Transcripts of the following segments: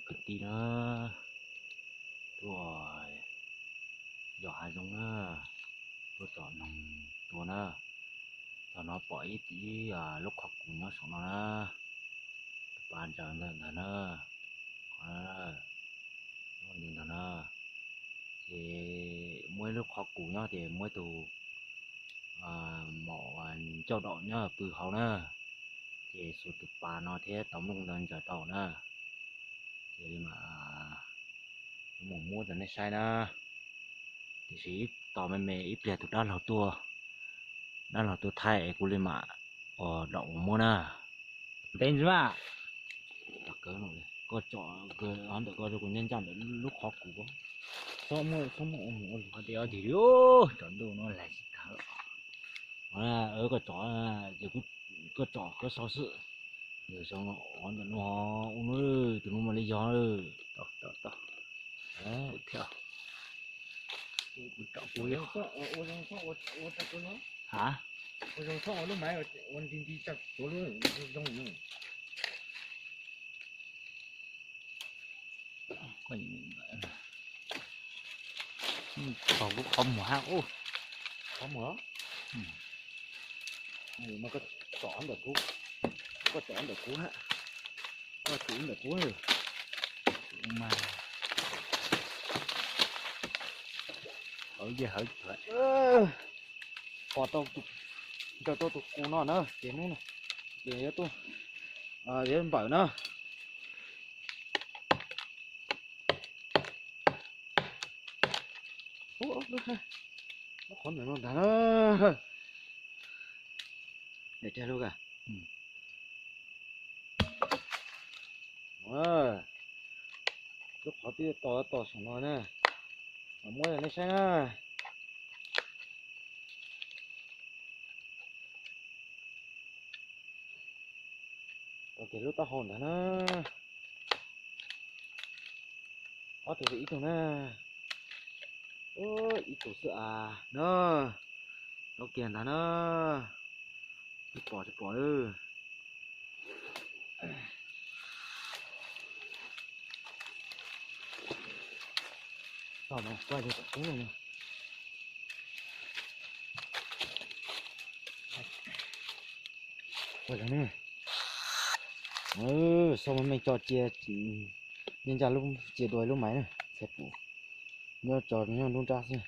Kwv tij na, tuaj yos hav zoov na, tuaj tsom noog tua na. Thaum no pom ib, ib lub qhov kus nyob saum no na, tus pas ntsaws ntawm ntag na, qhov no, li ntawd na. Ces muaj ib lub qhov kus nyob ces muaj ib tug maum ncauj daum nyob pw hauv na, ces xuas tus pas no thiab tau nplooj ntawd ntsaws tau na. Ces li mas mus muab rau nej saib na. Tiam sis ib tos me me ib pliag tus dab laug tuaj, dab laug tuaj thaij es kuv li mam ua daum mus muab na. Ntev ntxiv mas, koj tsom ntawm ko rau kuv ncaj ncaj ntawm lub qhov kus ko. Txhob muab, txhob muab ua mus ua li os, cov ntuj no lais tsis tag. Koj tsom, koj tsom koj sau xwb. Ov ntawm no, ua no, tus no mas li yog. Tau, tau, tau. Thiab. Ha, qhov mus hab ub, qhov mus, koj tsom ntawm kuv, koj tsom ntawm kuv ha, koj tsom ntawm kuv. Mas hawv ces hawv, pom tau, ncaws tau tus kus no na ces hnub no ces yuav tuaj, yuav npawm na. Lub qhov ntawm no ntag na. Daim tiag lub ka. Lub qhov twb tos tos saum no na, muab rau nej saib na. Tau kiag lub taub hau ntag na. Ob tug ib tug na. Ib tug xwb as na. Tau kiag ntag na. Tsis pom tsis pom. Sau me me tso cia, cia ncaj lub, cia dua lub maiv na, txhais pum nyob tso nyob nruab nrab xwb.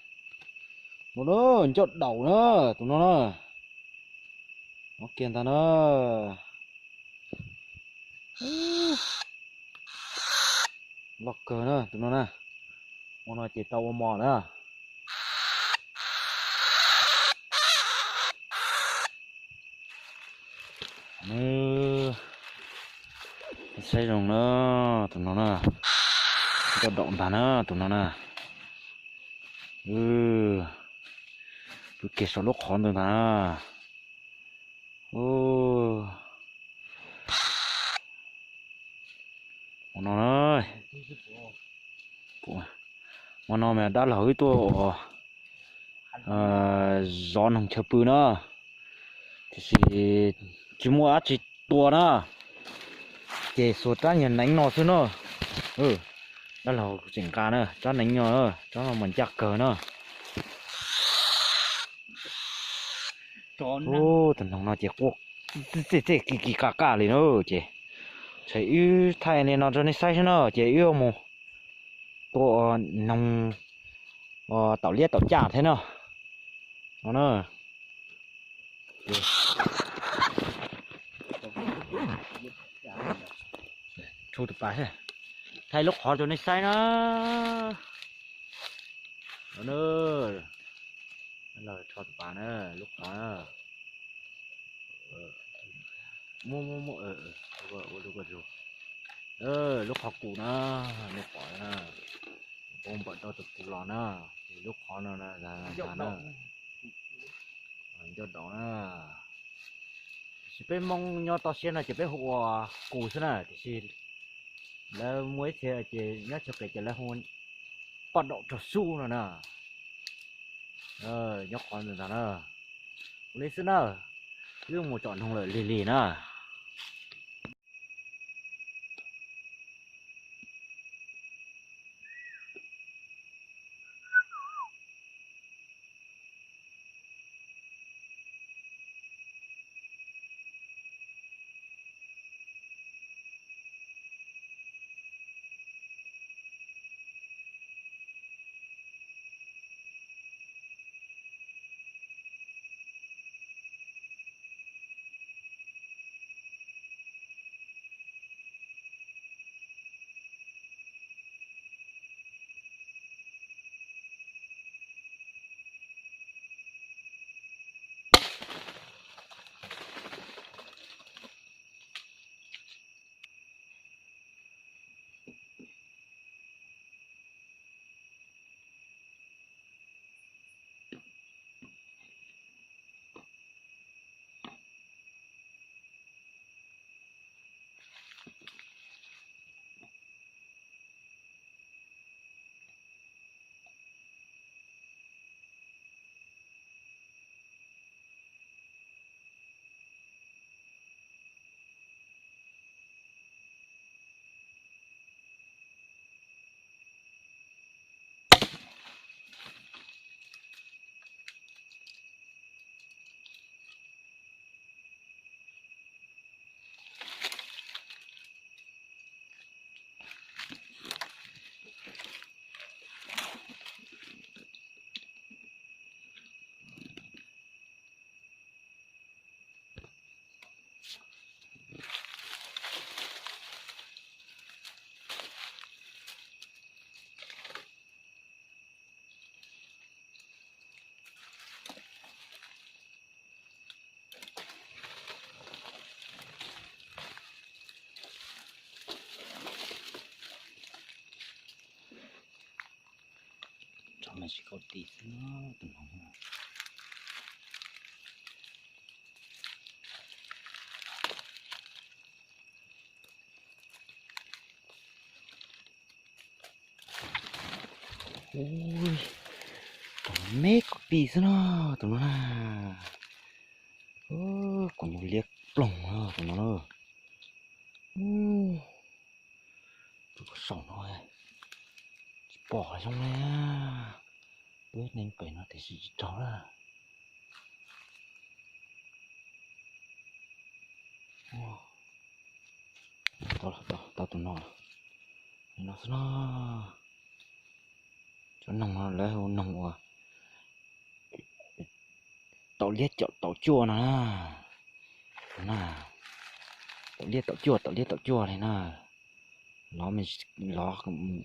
Mus na, ncauj daum na, tus no na. Ov kiag ntag na. Loj kawg na tus no na. Ua no ces tau ua mov na. Saib zoo na, tus no na, ncauj daum ntag na tus no na. Pw kiag saum lub qhov ntawd ntag na. Ua no, ua no mas dab laug wb tuaj ua zov noog chaw pw na, tiam sis tsis muaj dab tsi tua na, ces xuas rab nyuag neev no xwb na. Dab laug tseem nqa na, rab neev no, rab no mas ncaj kawg na. Tus noog no ces quaj txej txej kis kis qaj qaj li na, ces thaum wb thaij li no rau nej saib xwb na, ces wb mus tua noog taum liab taum caj thiab no. No na. Thaij lub qhov rau nej saib na. Los rho tus pas na, lub qhov na. Muab, muab, muab, ua lub, lub qhov kus na, nej pom na. Kuv npawm tau tus kus los na, ces lub qhov no na, na, ncauj daum na. Tiam sis peb Hmoob nyob toj siab no ces peb hu ua kus xwb na, tiam sis lawv muaj ib txhia ces nyob chaw qis ces lawv hu poj daum raug xub no na. Nyob qhov ntawd ntag na. Ua li xwb na, wb mus tsom noog lawm lig lig na. Tsis kau tis xwb no, tus no. Ui, tus no me kau tis xwb no, tus no na. Kuv nyuag liab ploog no, tus no na. Tus saum no tsis pom xyoo na. Peb neeg pem no tiam sis tsis raug na. Tau tus no, no xwb no. Cov noog no lawv hu noog uas taum liab caum taum cuaj no na. Taum liab taum cuaj, taum liab taum cuaj li na. Lov, lov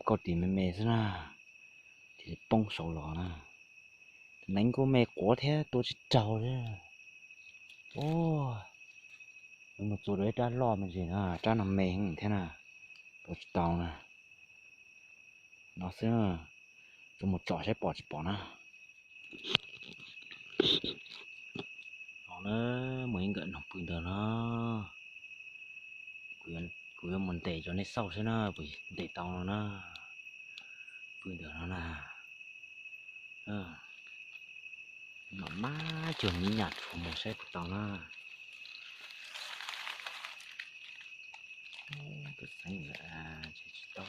kau tis me me xwb na, thiaj li poob saud los na. Tus neev kuj me quav thiab tua tsis raug li. Ua, mus txua rau ib rab loj me ntsis na, rab no me heev thiab na, tua tsis tau na. No xwb, tsuas mus tsom saib pom tsis pom na. No na, muaj ib nkawm noog pw ntawd no. Kuv yuav mus ntes rau nej xauj saib na, puas ntes tau no na. Pw ntawd no na. Mam mab cuag miv nyam rhuav mus saib puas tau na. Tus xeeb lawm, tsis tau.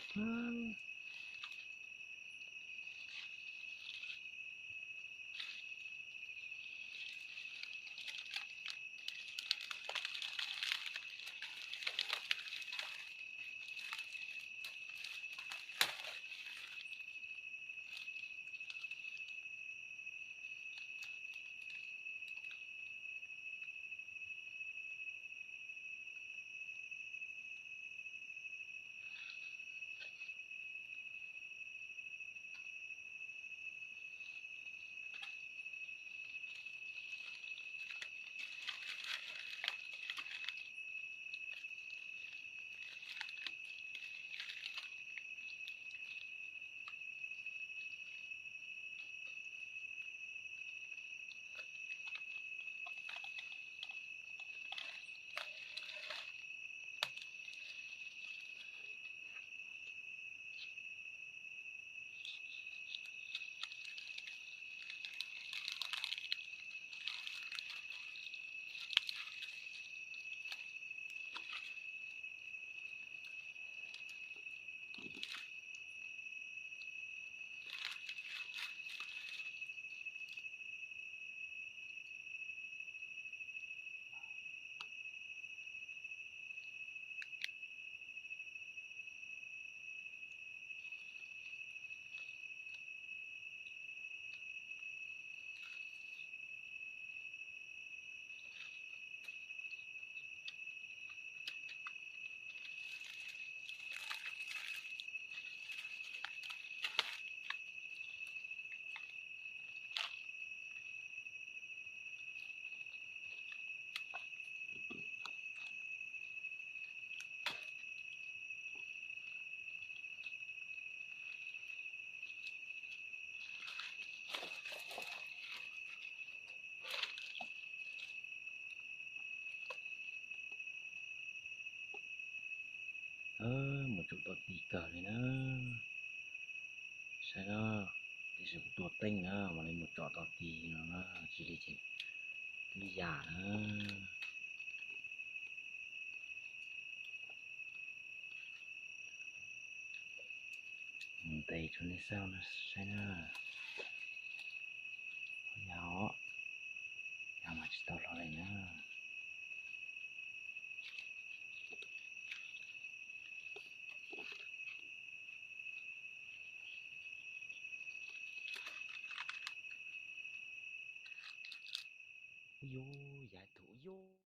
Mus tsom tau tis kawg li na. Saib na, tiam sis kuv tua teeb na, mam li mus tsom tau tis no na, tsis li ces twb yam na. Mus ntes rau nej xauj saib na. Yog, yog mas tsis tau hlo li na. Ub yus, yam tus ub yus.